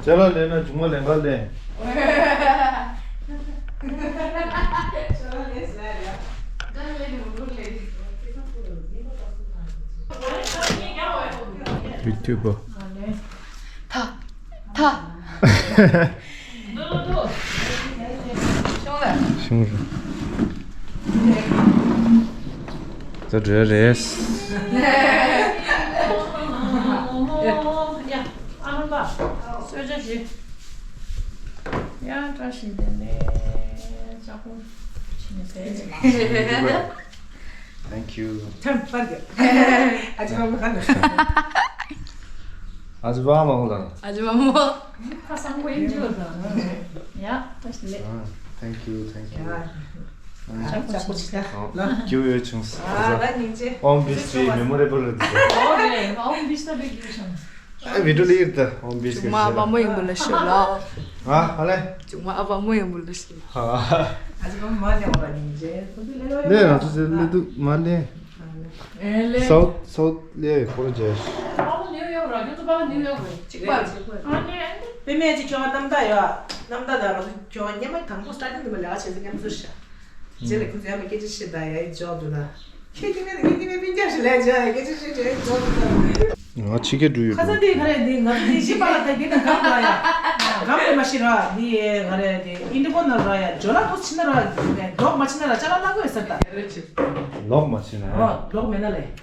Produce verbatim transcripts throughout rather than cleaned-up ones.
ཅ་ལག་ལེན་ན་ཆུང་མ་ལེན་ག་ལེན། ཡུ་ཊུབ་པ། ཐ། ཐ། ཤོང་རེ། ད་འགྲོ་རེད། ཨ་ནུ་པ། གསོལ་ཇ་ཞུ། ཡ་བཀྲ་ཤིས་བདེ་ལེགས། ཅག་པོ་ཕྱིན་ནས་ཕེབས། Thank you. ཐམ་པར་གི། ཨ་ཅག་པོ་ག་ནས། ཨ་ཅག་པོ་མ་ཧོ་ལ། ཨ་ཅག་པོ་མ་ཧོ། ཁ་སང་པོ་ཡིན་ཅི་ལ་ད། ཡ་བཀྲ་ཤིས་བདེ་ལེགས། ཨ། Thank you, thank you. ཡ། ཨ། ཅག་པོ་ཅིག་ད། ཨ། ལ། རྒྱུ་ཡོད་བྱུང་། ཨ། ད་སྙིང་རྗེ། ཨོམ་བིས་ཏི་མེ་མོ་རེ་བལ་རེད། ཨོ་རེད། ཨོམ་བིས་ཏི་བེ་རྒྱུ་བྱུང་། ཨ། བི་ཌིའོ་ལ་ཡིར་ད་ཨོམ་བིས་ཏི། ཅུང་མ་ཨ་བ་མོ་ཡིན་པོ་ལ་ཤོད་ལ། ཨ། ཧ་ལེ། ཅུང་མ་ཨ་བ་མོ་ཡིན་པོ་ལ་ཤོད། ཨ། ཨ་ཅག་པོ་མ་ལེ་བ་ལ་སྙིང་རྗེ། ལེ་ང་ཚོ་ལེ་འདུག་མ་ལེ། ཨེ་ལེ། སའུ་ཐི་སའུ་ཐི་ལ་ཡ་ཁོ་ར་ཇེ། ཨ་ནི་ཨེ་ནི། པད་མ་ཅིག་ཁྱོད་རྣམ་དག་ཡོད། རྣམ་དག་དང་ང་ཚོ་ཁྱོད་སྔོན་མ་དང་པོ་སི་ཊར་ཊིང་དུ་མ་ལས་ཀ་བྱེད་ས་མཉམ་ཚུར་བཞག་རྗེས་ལ་ཁོ་ཚོ་ཡང་མ་སྐད་ཆ་བཤད་ད་ཡ་ཡི་འཇོག་འདུག་ད། ཁྱེད་ཀྱི་མེད་ན་ངས་ཀྱི་མེད་པིན་རྒྱབ་ཞིག་ལས་བྱ་ཡ་སྐད་ཆ་བཤད་བྱ་ཡི་འཇོག་འདུག་ད། ང་ཕྱི་རྒྱལ་འགྲོ་ཡོད་ཁ་སང་འདི་ག་རེ་འདི་ང་ཚོ་འདི་བཞི་པ་ལ་ད་འདི་ན་གང་ལ་ཡ། གང་དུ་མ་ཤི་ར་འདི་ཡ་ག་རེ་འདི་ཨིན་ཌི་གོ་ན་ར་ཡ་ཇོ་ལ་ཁོ་ཕྱི་ན་ར་འདི་ལོག་མ་ཕྱི་ན་ར་ཅ་ལ་ལ་གོ་ཡ་ས་ད། ལོག་མ་ཕྱི་ན་ཡ། ཨོ་ལོག་མེད་ན་ལས།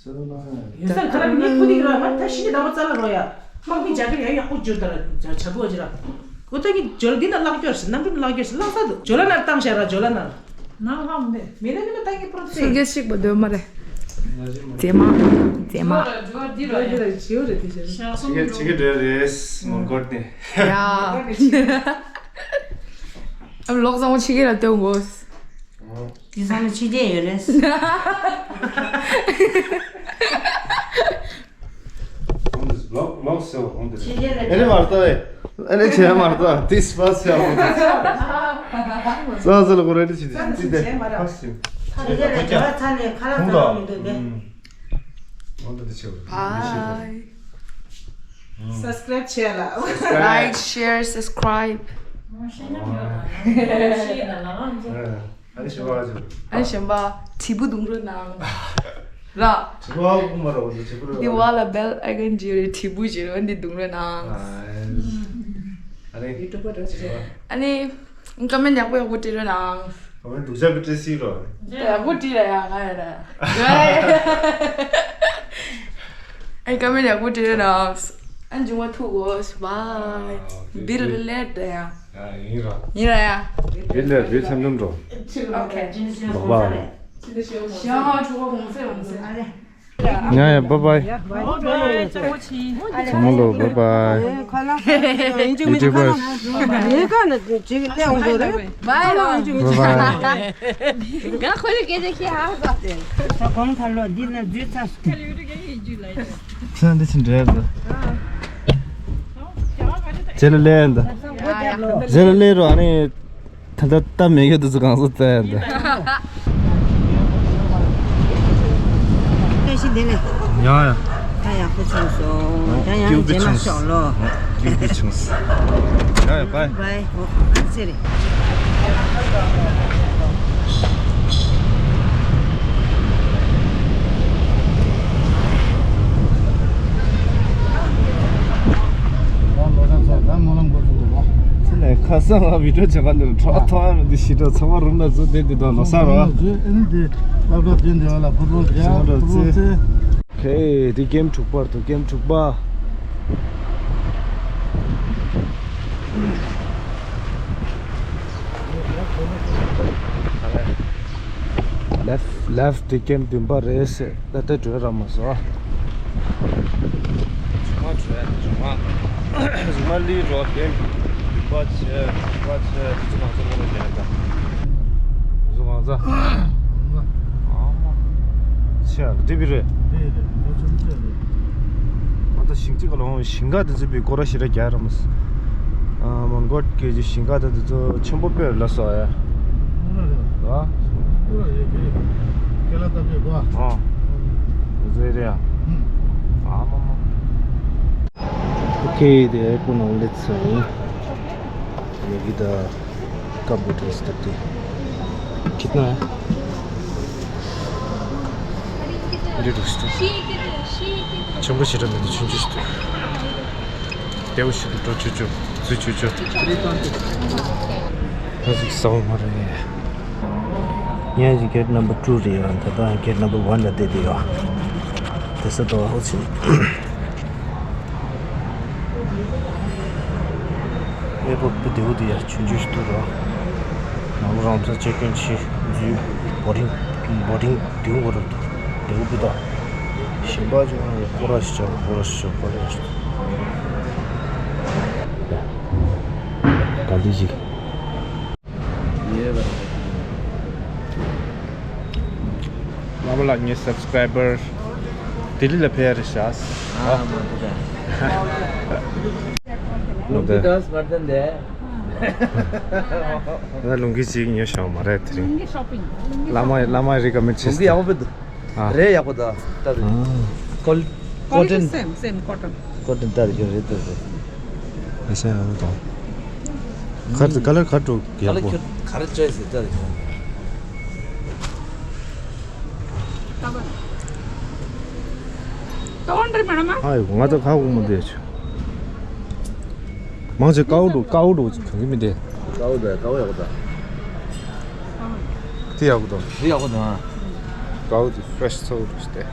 ཡོད་ས་ཁ་ར་མི་ཁུ་དིག་ར་མ་ད་ཤི་ནི་ཟླ་བ་རྩ་ལ་རོ་ཡ། དམག་མི་རྒྱ་གར་ཡ་ཡག་པོ་བསྒྱུར་ད་ར་བྱ་བོ་ཅི་ར། གོ་ད་གི་ཇོ་ལ་འདི་ན་བརླག་སྐྱོར་ཞིག་གནམ་གྲུ་ན་བརླག་སྐྱོར་ཞིག་བརླག་ས་འདུག་ཇོ་ལ་ན་བཏང་ཤ་ར་ཇོ་ལ་ན། ནང་ཧམ་འདི། མི་ན་མི་ན་ད་གི་པོ་རོ་ཚེ། སུ་གེ་ཞིག་པ་འདོད་མ་རེད། ཇེ་མ། ཇེ་མ། འདི་ར་ཇོ་འདི་ར་ཡ། ཇོ་ར་དེ་ཞེ་ར། ཅི་གེ་ཅི་གེ་འདྲ་རེད། མོན་གྷོ་ནས། ཡ། ཨ་ལོག་བཟང་བོ་ཕྱི་རྒྱལ་ལ་སྟོན་དགོས། དེང་སང་ལ་ཕྱི་རྒྱལ་ཡོད་རེད། ལོག་ལོག་སེ་འོང་དེ། ཕྱི་རྒྱལ་ལ། ཨེ་རེ་མར་ཏོ་ཨེ། ཨེ་རེ་ཆེ་མར་ཏོ་དིས་པ་སེ་འོང་དེ། ས་ས་ལ་གོ་རེ་ཅི་དེ་ཅི་དེ་ཕ་སི། ཕྱི་རྒྱལ་ལ་བྱ་བ་ཚ་ནས་ཁ་ལག་ཚ་བ་མི་འདུག་དེ། འོང་དེ་ཆེ་བ། Bye. Subscribe བྱས་ལ། Like, share, subscribe. ཨ་ནི་གཞན་པ་ག་ཅི། ཨ་ནི་གཞན་པ་དྲིལ་བུ་རྡུང་རོགས་གནང་། ར། དྲིལ་བུ་ཨ་ཁུ་མ་ར་འོ་དྲིལ་བུ་ར། འདི་བ་ལ་bell icon བྱས་རེད། དྲིལ་བུ་བྱས་རེད། འདི་རྡུང་རོགས་གནང་། ཨ་ནི་ཡུ་ཊུབ་པ་འདྲ་བྱས་རེད། ཨ་ནི་ཀ་མེན་ཡག་པོ་ཡག་པོ་བྲིས་རོགས་གནང་། ཀ་མེན་སྡུག་ཅག་གི་བྲིས་སྲིད་རོགས། ཡག་པོ་བྲིས་ར་ཡ་ང་ཡ་ར། ཨ་ནི་ཀ་མེན་ཡག་པོ་བྲིས་རོགས་གནང་། ཨ་ནི་མཇུག་མ་ཐུག་གོ། Bye. Be later ཡ། ཡ་ཡིན་ར། ཡིན་ར་ཡ། བི་ལ་བི་ཚམ་ཚམ་འགྲོ། Okay. བག་བག་རེད། ཞང་ཧ་ཕྲུ་གུ་གོང་ཚད་གོང་ཚད། ཡ་ཡ། Bye bye. ཚང་མ་ལོ་bye bye. ཡུ་ཊུབ་པ། Bye bye. ང་ཁོ་ལ་སྐད་ཆ་བཤད་ཧ་གོ། ད་གོང་ཐར་ལོ་འདི་ན་འཛུལ་ཚར་སོང་། ཁྱེད་འདི་ཕྱིན་འདྲ་འདུག་རྗེས་ལ་ལས་འདི། རྗེས་ལ་ལས་རོགས་ཨ་ནི། ད་ལྟ་སྟབས་མེད་མཁན་དེ་ཚོ་གང་ཟག་བཙལ་ཡ་འདི། བཀྲ་ཤིས་བདེ་ལེགས། ཡང་ཡང་། ད་ཡག་པོ་བྱུང་སོང་། ད་ཡང་རྗེས་མ་ཤོག་ལོ། སྐྱིད་པོ་བྱུང་སོང་། ཡང་ཡང་བའི། བའི། འོ་ཨ་ཙི་རེད། ཁ་སང་ལ་བི་ཌིའོ་བྱེད་པ་འདིར་གྲོགས་ཐོག་ཡང་འདི་ཞིག་འགྲོ་ཚང་མ་རུམ་ན་ཚུར་བསྡད་འདི་དང་ལོ་གསར་རོ། ཨ་ནི་འདི་སློབ་གྲྭ་བསྟན་འདི་བ་ལ་ཕུར་བུ་ཡ་ཕུར་བུ་ཚེ། ཧེ། འདི་ཀེམ་དྲུག་པར་དུ་ཀེམ་དྲུག་པ། ལེཕ་ལེཕ་དེ་ཀེམ་བདུན་པ་རེད་ཟེར། ད་ལྟ་བྲོས་ར་མ་སོང་། རྫུན་མ་བྲོས་རྫུན་མ། རྫུན་མ་ལི་རོ་ཀེམ་བདུན་པ་བྱས་དྲུག་པ་བྱས་དེ་ཚོ་གང་ཚོད་ལོ་རྒྱག་ད། དེ་ཚོ་གང་ཚོད། ཨ་མ། ཆེ་འདི་བི་རེད། འདི་རེད། ང་ཚོ་མི་ཚོད་རེད། ང་ད་ཞིང་གཅིག་ག་ལོང་ཞིང་ཁ་དེ་ཚོ་བི་སྐོར་ར་ཞིག་ར་རྒྱག་ར་མ་སོང་། ཨ་མོན་གྷོ་སྐད་ཀྱི་ཞིང་ཁ་དེ་ཚོ་ཆེན་པོ་དཔེ་ལ་སོ་ཡ། ཨོ་ར་རེད། ཨ། ཨོ་ར་ཡོད་རེད། ཁེ་ལ་ཏ་པེ་གོ་ཨ། ཨོ། ཟེ་རེད་ཡ། ཨ་མ་མ། Okay, the airport now, let's say, ये कितना, कब उठे स्थिति? कितना है? འདི་འདུག་སྟེ། ཆེན་པོ་ཞེ་དྲག་མི་འདུག་ཆུང་ཆུང་ཞིག་འདུག་སྟེ། བོ་ཞིག་འདུག་འགྲོ་ཆུ་ཆུ། ཚུ་ཆུ་ཆུ། ད་ཅིག་ས་བོ་མ་རེད། ཡང་ཅིག་gate number two རེད་ཡ། ད་ལྟ་gate number one ལ་བསྡད་དེ་ཡོད། དེ་ས་ཏོ་ཧོ་ཆི། ཨེ་པོ་པི་དེའུ་དེ་ཡ་ཆུང་ཆུང་ཞིག་འདུག་རོ། ནང་ལོ་རང་ཚོ་ཆེ་ཀུན་ཆེ་འཛུལ། boarding boarding དེའུ་འགོ་རུ་འདུག་དེའུ་པི་ད། ཞིམ་པ་ཅུང་ཀོ་ར་ཤི་ཆོག་ཀོ་ར་ཤི་ཆོག་ཀོ་ར་ཤི་ཆོག་ག་འདི་ཞིག་བླ་མ་ལགས་ངའི་subscriber ལྡི་ལི་ལ་ཕེབས་ཡ་རེད་ཤག་ཨ་མ་དེ་ད། ལུང་གི་ཌོས་མར་ཏན་དེ། ད་ལུང་གི་ཅིག་ཉོ་ཤོག་མ་རེད་དེ་རིང་། ལུང་གི་ཤོ་པིང་། ལུང་གི་བླ་མ་བླ་མ་རི་ཀོ་མེན་ཌི་བྱས། ལུང་གི་ཡག་པོ་འདུག་ཨ། རེད་ཡག་པོ་འདུག་ད་རེད། ཨ། ཀོལ་ཀོལ་ཊོན། སེམ་སེམ་ཀོལ་ཊོན། ཀོལ་ཊོན་ད་རེད་ཡོད་རེད་ད་རེད། ཨེ་ཤ་ཡག་པོ་འདུག་ཁ་ཁ་ལར་ཁ་དྲུག་ཡག་པོ། ཁ་ལར་ཅོའི་སི་ད་རེད། ཏོན་རེད་མེ་ཌམ། ཨ་ཡོ་ང་ད་ཁ་གུག་མ་འདི་ཆུ། མང་ཆེ་ཀའོ་འགྲོ་ཀའོ་འགྲོ་གང་གི་མི་འདི། ཀའོ་འདི་ཀའོ་ཡག་པོ་ད། དེ་ཡག་པོ་ད། དེ་ཡག་པོ་ད། ཀའོ་དེ་ཕེ་རེ་ཤི་ཚ་བོ་འདུག་སྟེ།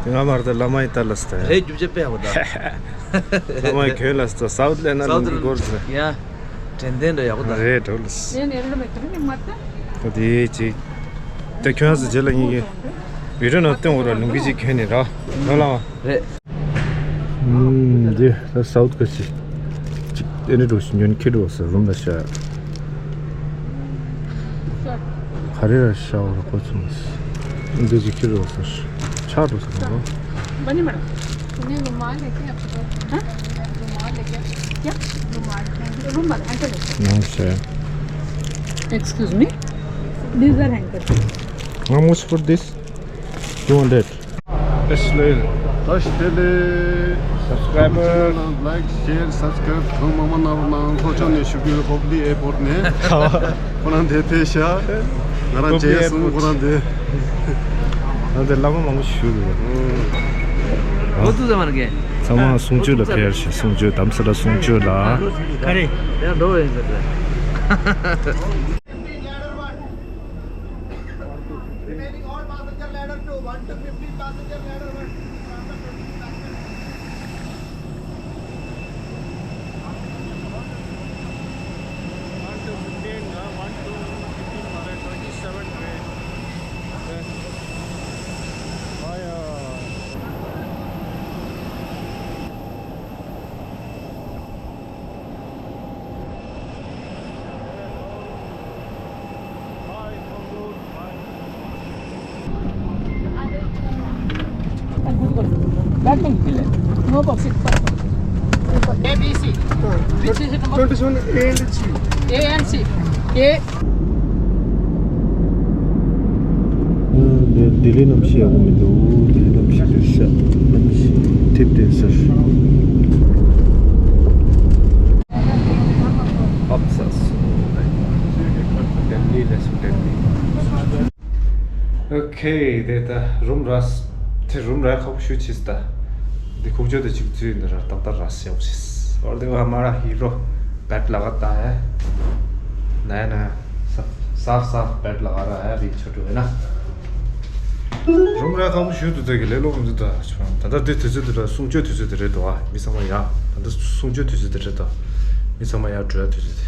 དེ་ང་མར་ད་བླ་མའི་ལྟར་ལ་སྟེ། རེད་རྒྱུ་ཆ་དཔེ་ཡག་པོ་ད། བླ་མའི་གྱོན་ལ་སྟེ་སའུ་ཐི་ལ་ན་ལུང་གི་སྒོར་ཟེར། ཡ། དྲན་རྟེན་འདྲ་ཡག་པོ་ད། རེད་འགྲོ་ལ་སྟེ། དེ་ནས་རེད་ལ་མེད་དུ་ནི་མ་ད། དེ་ཅིག་ད་ཁྱོད་ཚོ་རྗེས་ལ་ངེད་ཀྱི་བི་ཌིའོ་ནང་སྟོན་འོ་ར་ལུང་གི་ཅིག་གྱོན་ནས་ར་ར་ལ་བ། རེད། ཨུམ། འདི་ད་སའུ་ཐི་ག་ཅིག་ཅིག་ཨེ་ནི་འགྲོ་ཞིག་ཉོན་ཁྱི་འགྲོ་ཟེར་རུམ་ལ་ཤ། ག་རེ་ར་ཤ་བ་ར་ཁོ་ཚོ་མ་ཟེར། འདི་ཅིག་ཁྱི་འགྲོ་ཟེར། ཆག་འགྲོ་ཟེར་ར། बनी मैडम। उन्हें रुमाल लेके आपको, हाँ? रुमाल लेके। क्या? रुमाल। रुमाल, uncle. No sir. Excuse me, these are handkerchief. How much for this? Two hundred. Ashley. Ashley. Subscriber. Like, share, subscribe ཐོག་མ་མ་ནང་ལོ་ནང་ལོ་ཅོ་ནས་ཞུ་གི་ཧོབ་ལི་ཨེ་པོར་ཊི་ནས། ཁོ་རང་དེ་ཐེ་ཤ། ང་རང་ཧོབ་ལི་ཅེ་ཨེ་སུང་པོར་ཊི། ཁོ་རང་དེ། ང་དེ་བླ་མ་མང་པོ་ཞུ་གི་ཡོད། ཨོ་ཏུ་ཟ་མར་གེ། ཚང་མ་གསུང་ཆོས་ལ་ཕེབས་ཤིག་གསུང་ཆོས་དམ་ས་ལ་གསུང་ཆོས་ལ། ཁ་རེ། ཡང་འགྲོ་བའི་ཟེར་ཏེ། Remaining all passenger ladder two, one to fifteen passenger ladder one. One to fifteen, uh, one to fifteen, uh, twenty-seven range. Fire. A B C. Which is it number? Twenty-seven A and C. A and C. A. ལྡི་ལི་གནམ་གཤིས་ཡག་པོ་མི་འདུག་ལྡི་ལི་གནམ་གཤིས་དེ་ཤ་གནམ་གཤིས་ཐིབས་དེ་ཟེར། ཨབ་ས་སུ། ལྡི་ལི་ལས་སུ་ལྡི་ལི། ཨོ་ཁེ། དེ་ད་རུམ་ར་དེ་རུམ་ར་ཁག་པོ་ཞུ་ཆིས་ད། འདི་ཁུག་ཅོ་དེ་ཅིག་འཛུལ་འདི་ར་ཏག་ཏག་ར་སེ་ཡོག་ཆིས། और देखो हमारा हीरो बैठ लगा था है। नया नया साफ साफ बैठ लगा रहा है अभी छोटू है ना। རུམ་ར་ཁག་པོ་ཞུ་དུ་དེ་གི་ལེ་ལོ་མི་འདུག་ད་ཆོ། ད་ལྟ་དེ་དུས་ཚོད་དེ་ད་གསུང་ཆོས་དུས་ཚོད་དེ་རེད་དོ། མི་ཚང་མ་ཡ། ད་ལྟ་གསུང་ཆོས་དུས་ཚོད་དེ་རེད་དོ། མི་ཚང་མ་ཡ་འགྲོ་ཡ་དུས་ཚོད་དེ།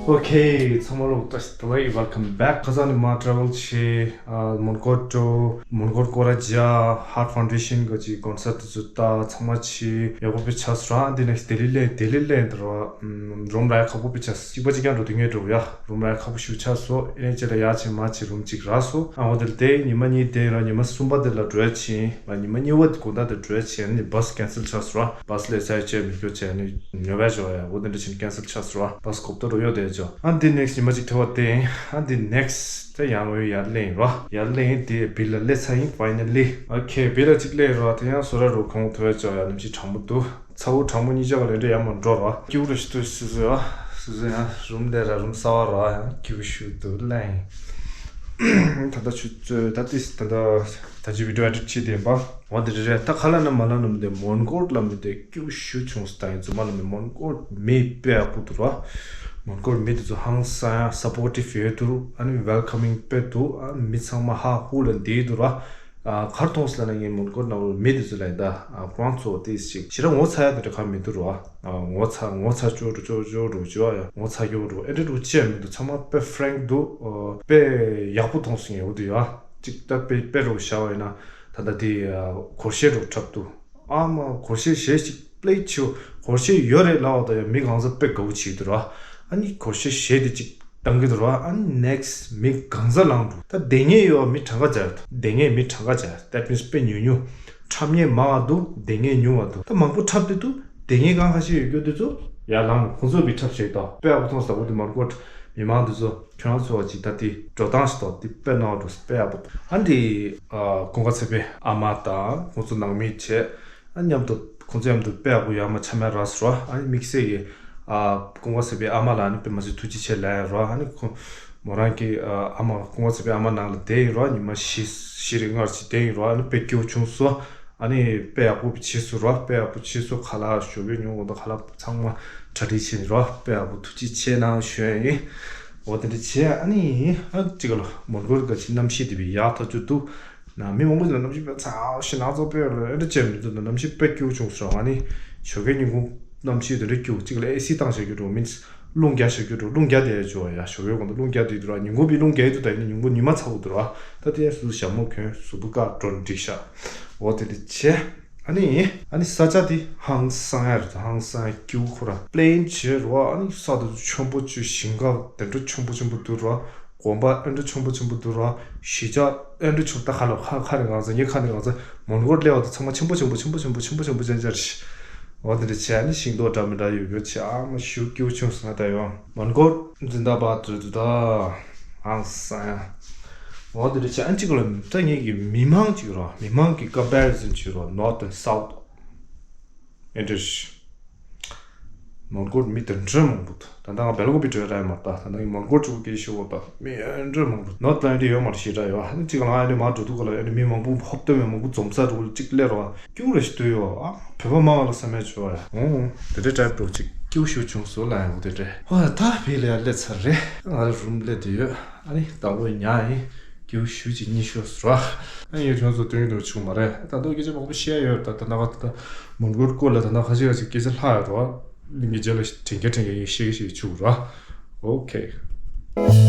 ཨོ་ཁེ། ཚང་མ་ལོ་ཏོ་ཏོ་ Hey, welcome back. ཁ་སང་ནས་མར་ཊ་རེ་ཝལ་བྱས། ཨ། མོན་གྷོ་འགྲོ། མོན་གྷོ་སྐོར་ར་རྒྱག་ཧརཊ་ཕའུན་ཌེ་ཤན་གི་ཅིག་ཀོན་སརཊ་དེ་ཚོ་ལྟ། ཚང་མ་བྱས། ཡག་པོ་དཔེ་ཆགས་སོང་ར། འདི་ནས་ལྡི་ལི་སླེབས། ལྡི་ལི་སླེབས་འདི་ར། ཨམ། རུམ་རག་ཡ་ཁག་པོ་དཔེ་ཆགས། གཅིག་པ་གཅིག་རྐྱང་འགྲོ་དུས་ངས་འགྲོ་ཡ། རུམ་རག་ཡ་ཁག་པོ་ཞེ་པོ་ཆགས་སོང་། ཨེ་ནས་རྗེས་ལ་ཡར་ཕྱིན་མར་ཕྱིན་རུམ་གཅིག་རག་སོང་། ཨ། འོ་དེ་ལ་དེ་ཉི་མ་གཉིས་བསྡད་ར། ཉི་མ་གསུམ་པ་དེ་ལ་འགྲོ་ཡ་ཕྱིན། ཨ། ཉི་མ་གཉིས་པ་དེ་དགོང་དག་དེ་འགྲོ་ཡ་ཕྱིན། ཨ་ནི་བྷ་སི་ཀེན་སལ་ཆགས་སོང་ར། བྷ་སི་སླེབས་ཚར་བྱས་མི་སྐྱོ་བྱས། ཨ་ནི་ཉོ་བས་འགྲོ་ཡ། འོ་དེ་འདྲ་བྱས་ནས་ཀེན་སལ་ཆགས་སོང་ར། བྷ་སི་གོབ་ཏོ་རུ་གཡོག་བསྡད་ཅོ། ཨ། འདི་ནེག་སི་ཉི་མ་གཅིག་ཐེ་བ་དེ། ཨ། འདི་ནེག་སི་དེ་ཡང་ཡར་སླེབས་ར། ཡར་སླེབས་དེ་བི་ལ་སླེབས་ཚར་ཡིན། ཕའི་ནལ་ལི། ཨོ་ཁེ། བི་ལ་གཅིག་སླེབས་ར། དེ་ཡང་བཟོ་གྲྭ་རུ་གོང་ཐོས་ཅོ་ཡ། གནམ་གཤིས་གྲང་མོ་འདུག་ཚ་བོ་གྲང་མོ་གཉིས་ཆ་ག་ལེན་འདྲ་ཡ་མ་འགྲོ་ར། སྐྱིད་པོ་ར་ཞིག་འདུག་སོ་སོ་ཡ། སོ་སོ་ཡ་རུམ་དེ་ར་རུམ་གསར་པ་ར། ཡང་སྐྱིད་པོ་ཞིག་འདུག་ལེ། ད་ལྟ་ཆུ་ཚོད་ད་ཏིས་ད་ལྟ་ད་ཅི་བི་ཌི་ཡོ་ཨེ་ཌིཊ་བྱེད་བསྡད་པ། འོ་དེ་རེད་རེད། ད་ཁ་ལ་ན་མ་ལ་ན་མི་དེ་མོན་གྷོ་ལ་མི་དེ་སྐྱིད་པོ་ཞིག་བྱུང་སོང་། ད་ཡིན་རྫུན་མ་ལ་མི་མོན་གྷོ་མི་དཔེ་ཡག་པོ་འདུག་ར། མོན་གྷོ་མི་དེ་ཚོ་ཧང་སང་ཡ་སབ་པོར་ཊིབ་ཡོད་འདུག་ཨ་ནི་ཝེལ་ཀམ་མིང་དཔེ་འདུག་ཨ། མི་ཚང་མ་ཧ་ཧུ་ལ་བསྡད་འདུག་ར། ཨ། ག་རེ་མཐོང་སོང་ལབ་ན་ངས་མོན་གྷོ་ནང་ལ་མི་དེ་ཚོ་ལ་ད། ཨ། ཁོ་རང་ཚོ་དེ་ཞིག་ཞེ་དྲག་ངོ་ཚ་ཡ་དེ་འདྲ་གང་མི་འདུག་ར། ཨ། ངོ་ཚ་ངོ་ཚ་ཅོ་འགྲོ་ཅོ་ཅོ་འགྲོ་ཅོ་ཡ། ངོ་ཚ་ཡོ་འགྲོ་ཨེ་འདྲ་འགྲོ་ཅི་ཡང་མི་འདུག་ཚང་མ་དཔེ་ཧྥ་རེང་ཌི་འདུག་ཨ། དཔེ་ཡག་པོ་མཐོང་སོང་ངས། འོ་དེ་ཡ་གཅིག་ད་དཔེ་དཔེ་རུ་བཞག་པ་ཡིན་ན། ད་ལྟ་དེ། ཨ། སྒོར་གཞས་རུ་འཁྲབ་འདུག་ཨ་མ་སྒོར་གཞས་གཞས་ཅིག་པླེ་བྱེད། སྒོར་གཞས་ཡོད་རེད་ལབ་པ་དང་ཡང་མི་གང་ཟག་དཔེ་དགའ་བོ་བྱེད་འདུག་ར། ཨ་ནི་སྒོར་གཞས་གཞས་དེ་ཅིག་བཏང་གི་འདུག་ར། ཨ་ནི་ནེག་སི་མི་གང་ཟག་ལངས་འདུག་ད་བསྡད་མཁན་ཡོད་པ་མི་གྲངས་ཀ་བརྒྱ་འདུག་བསྡད་མཁན་མི་གྲངས་ཀ་བརྒྱ། That means དཔེ་ཉུང་ཉུང་། འཁྲབ་མཁན་མང་བ་འདུག་བསྡད་མཁན་ཉུང་བ་འདུག་ད་མང་པོ་འཁྲབ་དེ་འདུག་བསྡད་མཁན་གང་ག་ཞིག་ཡོད་རྒྱུ་དེ་ཚོ་ཡར་ལངས་ནས་ཁོང་ཚོ་བི་འཁྲབ་བྱེད་དོ། དཔེ་ཡག་པོ་མཐོང་སོང་། འོ་དེ་མོན་གྷོ་མི་མང་དེ་ཚོ། ཁྱོད་རང་ཚོ་ཅིག་ད་དེ་འགྲོ་སྟངས་ཤིག་ཏོ་དེ་དཔེ་གནང་བ་འགྲོ་དཔེ་ཡག་པོ་འདུག་ཨ་འདི། ཨ། ཀུན་དགའ་ཚེ་དཔལ་ཨ་མ་དང་ཁོང་ཚོ་ནང་མི་བྱས། ཨ། མཉམ་དུ་ཁོང་ཚོ་མཉམ་དུ་དཔེ་ཡག་པོ་ཡར་མར་འཆམ་ཡ་རག་སོང་ར། ཨ་ནི་དམིགས་བསལ་གྱི། ཨ། ཀུན་དགའ་ཚེ་དཔལ་ཨ་མ་ལ་ཨ་ནི་དཔེ་མ་སྲིད་ཐུགས་རྗེ་ཆེ་ལབ་ཡ་ར། ཨ་ནི་ཁོ་མོ་རང་གི། ཨ། ཨ་མ་ཀུན་དགའ་ཚེ་དཔལ་ཨ་མ་ནང་ལ་བསྡད་ཡིན་ར། ཉི་མ་བཞི་བཞི་རེ་ལྔ་རེ་ཅིག་བསྡད་ཡིན་ར། ཨ་ནི་དཔེ་སྐྱིད་པོ་བྱུང་སོང་། ཨ་ནི་དཔེ་ཡག་པོ་བྱས་སོང་ར། དཔེ་ཡག་པོ་བྱས་སོང་། ཁ་ལག་ཞོགས་ཀས་ཉོ་དགོས་དང་ཁ་ལག་ཚང་མ་གྲ་སྒྲིག་བྱས་ནས་ར། དཔེ་ཡག་པོ་ཐུགས་རྗེ་ཆེ་གནང་ཞུ་ཡ་ཡིན། འོ་དེ་འདྲ་བྱས། ཨ་ནི་ཨ་ཅིག་ལ་མོན་གྷོ་གི་ཅིག་གནམ་གཤིས་དེ་བས་ཡག་ཐག་ཆོད་འདུག་ན། མི་མང་པོ་ཅིག་ལ་གནམ་གཤིས་དཔེ་ཚ་ཞེ་ན་ཚ་དཔེ་ལ་ཨེ་འདྲ་བྱས་མི་འདུག་ན། གནམ་གཤིས་དཔེ་སྐྱིད་པོ་བྱུང་སོང་། ཨ་ནི་ཞོགས་ཀའི་ཉིན་གུང་གནམ་གཤིས་དེ་འདྲ་སྐྱིད་པོ་ཅིག་ལ་ཨེ་སི་བཏང་བཞག་རྒྱུ་འགྲོ། མིན་རླུང་རྒྱག་བཞག་རྒྱུ་འགྲོ། རླུང་རྒྱག་བསྡད་ཡ་བྱོས་ཡ། ཞོགས་པའི་གོང་དུ་རླུང་རྒྱག་བསྡད་འདུག་ར། ཉིན་གུང་བི་རླུང་རྒྱག་ཡི་འདུག་ད་ཡིན་ན་ཉིན་གུང་ཉི་མ་ཚ་པོ་འདུག་ར། ད་དེ་ཡ་སུ་ཞྭ་མོ་གྱོན་གཟུགས་པོ་དཀར་འགྲོ་འགྲིག་ཤག་འོ་དེ་འདྲ་བྱས། ཨ་ནི། ཨ་ནི་ས་ཆ་དེ་ཧང་སང་ཡ་རེད། ཧང་སང་ཡ་སྐྱིད་པོ་ཁོ་ར། པླེན་བྱས་རོ། ཨ་ནི་ས་དེ་ཚོ་ཆེན་པོ་ཆེ། ཞིང་ཁ་དེ་འདྲ་ཆེན་པོ་ཆེན་པོ་འདུག་ར། དགོན་པ་ཨེ་འདྲ་ཆེན་པོ་ཆེན་པོ་འདུག་ར། གཞིས་ཆགས་ཨེ་འདྲ་ཆེན་པོ། ད་ཁ་ལ་ཁ་ཁ་ནས་གང་ཟེར། ངའི་ཁ་ནས་གང་ཟེར། མོན་གྷོར་སླེབས་པ་དང་ཚང་མ་ཆེན་པོ་ཆེན་པོ་ཆེན་པོ་ཆེན་པོ་ཆེན་པོ་ཆེན་པོ་ཅན་ཅན་རེད། འོ་དེ་འདྲ་བྱས། ཨ་ནི་ཤིང་ཏོག་འདྲ་མི་འདྲ་ཡོད་ཡོད་བྱས། ཨ་མ་ཞུ་སྐྱིད་པོ་བྱུང་སོང་ད་ཡོང་། མོན་གྷོར་འཛིན་ད་པ་འཛུལ་འདུག་ད། ཧང་སང་ཡ། འོ་དེ་འདྲ་བྱས། ཨ་ནི་གཅིག་ལ་ད་ངེད་ཀྱི་མི་མང་གཅིག་རོ། མི་མང་གི་ཀམ་པེ་རི་ཟན་བྱེད་རོ། North and South ཨེ་འདྲ་ཞིག་མོན་གྷོར་མི་དེ་འདྲ་མང་པོ་འདུག་ད་ལྟ་ང་སྦེལ་ཀོབ་པི་འགྲོ་ཡ་རག་ཡོད་མ་རེད། ད་ད་ལྟ་ངས་མོན་གྷོར་གཅིག་པུ་སྐད་ཤོད་གོ། ད་མི་ཨེ་འདྲ་མང་པོ། ནོར་ཐི་པླ་ནི་ཡོད་མ་རེད། ཞེ་དྲག་ཡོད། ཨ་ནི་གཅིག་ལ་ང་ཨ་ནི་མར་འགྲོ་དུས་ག་ལ་ཨ་ནི་མི་མང་པོ་ཧོབ་སྟོན་པའི་མང་པོ་འཛོམས་ས་འགྲོ་གཅིག་སླེབས་རོགས། སྐྱུག་རེ་ཞིག་འདུག་ཡོད། ཨ་བོད་པ་མང་བ་ལ་བསམ་ཡ་བྱོས་ཡ། འོང་། དེ་འདྲའི་ཊའིབ་འགྲོ་གཅིག་སྐྱིད་པོ་ཞིག་བྱུང་སོང་ལ། ཡང་དེ་འདྲའི། ཨོ་ད་བི་ལ་ཡ་སླེབས་ཚར་རེད། ང་རང་རུམ་སླེབས་བསྡད་ཡོད། ཨ་ནི་དང་པོ་ཉལ་ཡིན། སྐྱིད་པོ་ཞིག་ཅིག་གཉིད་ཤོར་སོང་ར། ཨ་ནི་ཡོད་ཁྱོད་ཚོ་སྟོན་གྱི་འདུག་བྱུང་མ་རེད། ད་དུང་སྐད་ཆ་མང་པོ་བཤད་ཡ་ཡོད། ད་ད་ནང་ད་མོན་གྷོར་སྐོར་ལ་ད་ནང་ཁ་ཤས་ཁ་ཤས་སྐད་ཆ་ལྷག་ཡོད་ར། གླིང་གི་རྗེས་ལ་དྲན་རྒྱ་དྲན་རྒྱ་ཡིན་ཤེས་ཀྱི་ཤེས་ཀྱི་བྱུང་ར། ཨོ་ཁེ།